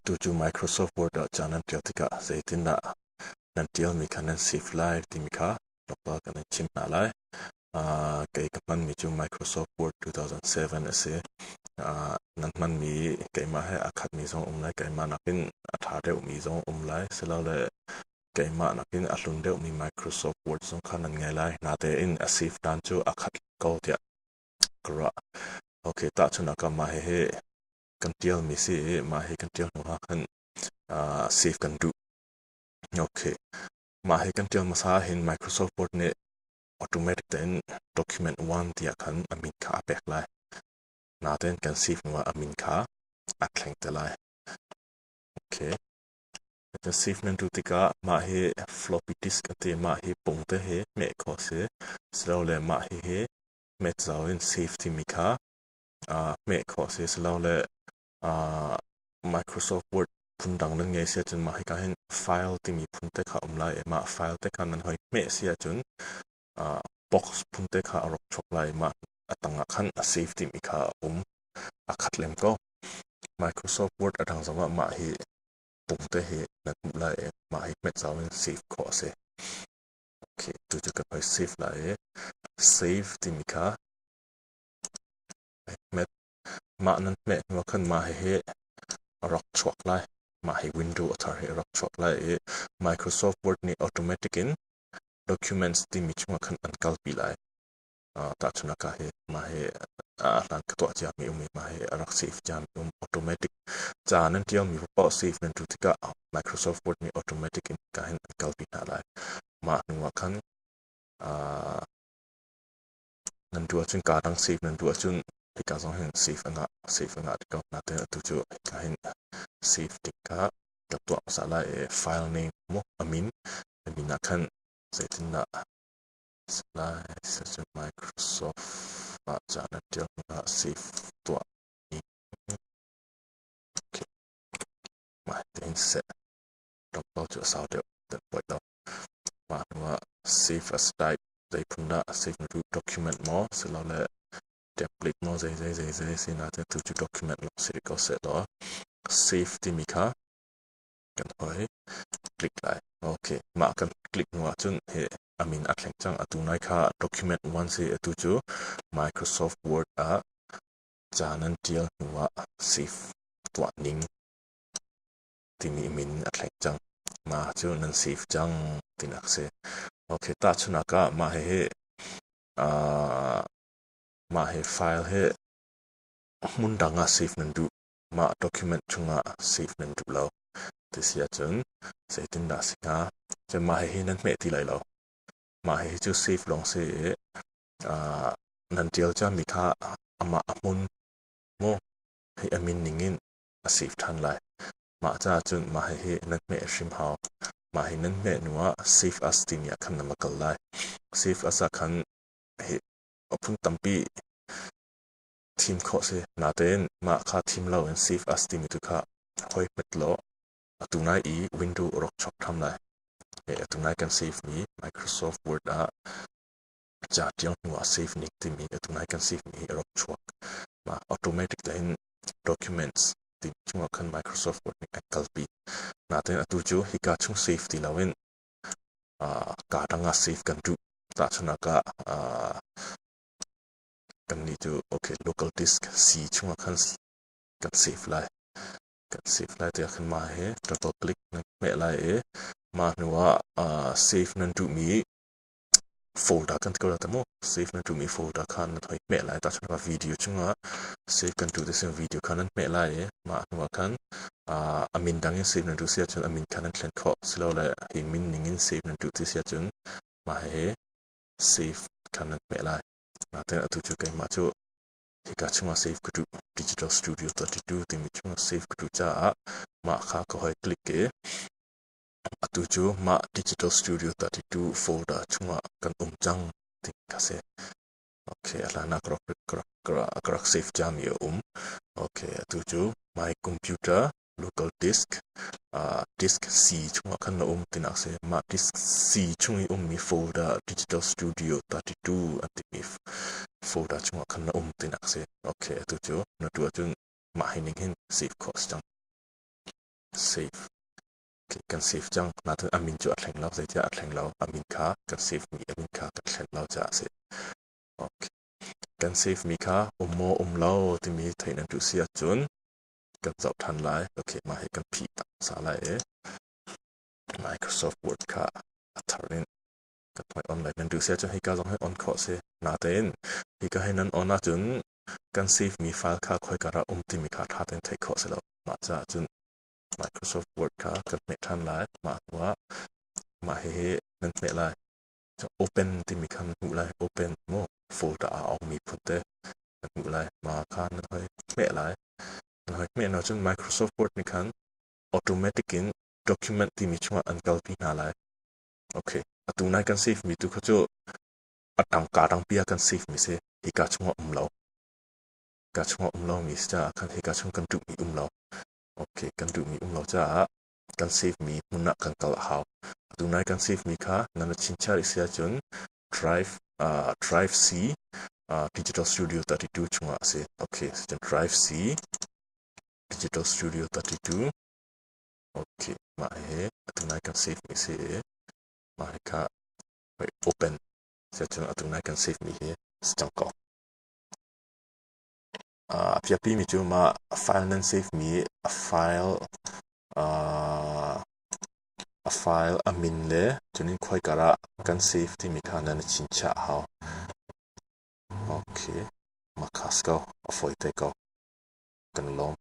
Atu cu Microsoft Word ah ca nan ṭial tikah zeitindah nan ṭialmi kha nan save lai timi kha tlawmpal kan in chimh hna lai. Kei ka hmanmi cu Microsoft Word 2007 a si. Nan hmanmi keimah he aa khatmi zong um lai, keimah nakin a ṭha deuhmi zong um lai, silole keimah nakin a hlun deuhmi Microsoft Word zong kha nan ngei lai. Natein a save dan cu aa khat ko tiah ka ruah. Okay, tahchunhnak ah mah hihi kan ṭialmi si i mah hi kan ṭial hnu ah khan save kan duh. Okay. Mah hi kan ṭial hmasa ahhin Microsoft Word nih automatic tein document 1 tiah khan a min kha a pek lai. Natein kan save hnu ah a min kha a thleng te lai. Okay. Kan save nan duh tikah mah hi floppy disk a ti mah hi pung te hi hmeh khawh si. Silole mah hi hi hmet zau in save timi kha hmeh khawh si. Silole Microsoft Word phundang nan ngei si ahcun mah hika hin file timi phun te kha um lai i mah file te kha nan hoi hmeh si ahcun box phun te kha a rak chuak lai i mah a tangah khan a save timi kha a um. A khat lem ko. Microsoft Word a dang zongah mah hi pung te hi nan hmuh lai i mah hi hmet zau in save khawh a si. Okay, tu cu kan hoi save lai i save timi kha hmet. Mah nan hmeh hnu ah khan mah hihi a rak chuak lai. Mah hi window a thar hi a rak chuak lai i Microsoft Word nih automatic in documents timi chungah khan an kalpi lai. Tahchunhnak ah hi mah hi a hlan ka tuah ciami um i mah hi a rak save ciami um automatic ca nan ṭialmi paoh save nan tu tikah Microsoft Word nih automatic in ka hin an kalpi hna lai. Mah hnu ah khan nan duh ahcun kaa dang save nan duh ahcun hika zong hin save a ngah ti ko. Natin atu cu hika hin save tikah ka tuah hmasa lai i file name mu a min ah khan zeitindah lai cu Microsoft ah ca na ṭial hnu ah save tuah ning. Okay. Mah tein seh tlawmpal cu a sau deuh dan poi lo. Mah hnu ah save as type zei phun dah save na duh, document maw silole template maw, zei zei zei zei si natin tu cu document lawng si ko seh law save timi kha kan hoi click lai. Okay, mah kan click hnu ahcun hi a min a thleng cang. Atu nai kha document 1 si, atu cu Microsoft Word ah ca nan ṭial hnu ah save tuah ning timi min a thleng cang. Mah cu nan save cang tinak si. Okay, tahchunhnak ah mah hihi mah hi file hi hmun dang ah save nan duh, mah document chungah save nan duh lo ti si ahcun zeitindah si hnga? Cun mah hihi nan hmeh ti lai lo. Mah hihi cu save lawng si i nan ṭial ciami kha amah a hmun maw hi a min ning in a save ṭhan lai. Mah caah cun mah hihi nan hmeh hrim hau. Mah hi nan hmeh hnu ah save as timi ah khan na va kal lai. Save as ah khan hi a phun tampi thim khawh si. Natein mah kha thim lo in save as timi tu kha hoi hmet law atu nai i window rak chuak ṭham lai. Atu nai kan save mi Microsoft Word ah ca ṭial hnu ah save ning timi atu nai kan save mi hi a rak chuak. Mah automatic tein documents ti chungah khan Microsoft Word nih an kalpi. Natein atu cu hika chung save ti loin kaa dang ah save kan duh. Tahchunhnak ah kannih cu okay local disk C chungah khan kan save lai. Kan save lai tiah khan mah hi double click nan hmeh lai i mah hnu ah save nan duhmi folder kan ti ko lai mu. Save nan duhmi folder kha nan hoi hmeh lai. Tahchunhnak ah video chungah save kan duh ti video kha nan hmeh lai i mah hnu ah khan a min dang in save nan duh si ahcun a min kha nan thlen khawh. Silole hi min ning in save nan duh ti si ahcun mah hi save kha nan hmeh lai. Natin atu cu keimah cu hika chungah save ka duh, Digital Studio 32 timi chungah save ka duh caah mah kha ka hoi click i atu cu mah Digital Studio 32 folder chungah kan um cang ti kha si. Okay, a hlan ah ka rak save ciami a um. Okay, atu cu my computer local disk disk C chungah khan na um tinak si. Mah disk C chung i ummi folder Digital Studio 32 an timi folder chungah khan na um tinak si. Okay, atu cu na tu ahcun mah hi ning hin save khawh si cang. Save. Okay, kan save cang. Natin a min cu a thleng lo. Zeitiah a thleng lo? A min kha kan save mi a min kha kan thlen lo caah a si. Okay. Kan save mi kha um maw um lo timi theih nan duh si ahcun kan zoh ṭhan lai. Okay, mah hi kan phih tak sa lai i Microsoft Word kha a thar in kan hmai on lai. Nan duh si ahcun hika zong hi on khawh si. Natein hika hi nan on ahcun kan save mi file kha khoika dah um timi kha ṭha tein theih khawh si lo. Mah caah cun Microsoft Word kha kan hmeh ṭhan lai. Mah hnuah mah hihi nan hmeh lai. Open timi kha nan hmuh lai. Open mu folder aa ongmi phun te nan hmuh lai. Mah kha nan hoi hmeh lai. Nan hoi hmeh hnu cun Microsoft Word nih khan automatic in document timi chungah an kalpi hna lai. Okay. Atu nai kan save mi tu kha cu a tangka dangpi ah kan save mi si. Hika chungah um lo. Hika chungah um lo mi si caah khan hika chung kan duhmi um lo. Okay, kan duhmi um lo caah kan save mi hmun ah kan kal a hau. Atu nai kan save mi kha nan chinchiah si ahcun drive drive C Digital Studio 32 chungah a si. Okay, so drive C Digital Studio 32. Okay, mah hi atu nai kan save mi si i mah hi kha open cun atu nai kan save mi hi si cang ko. A piapi mi cu mah file nan save mi a file a file a min le cunin khoika ah kan save timi kha nan i chinchiah a hau. Okay, mah kha si ko, a fawi te ko. Kan lawm.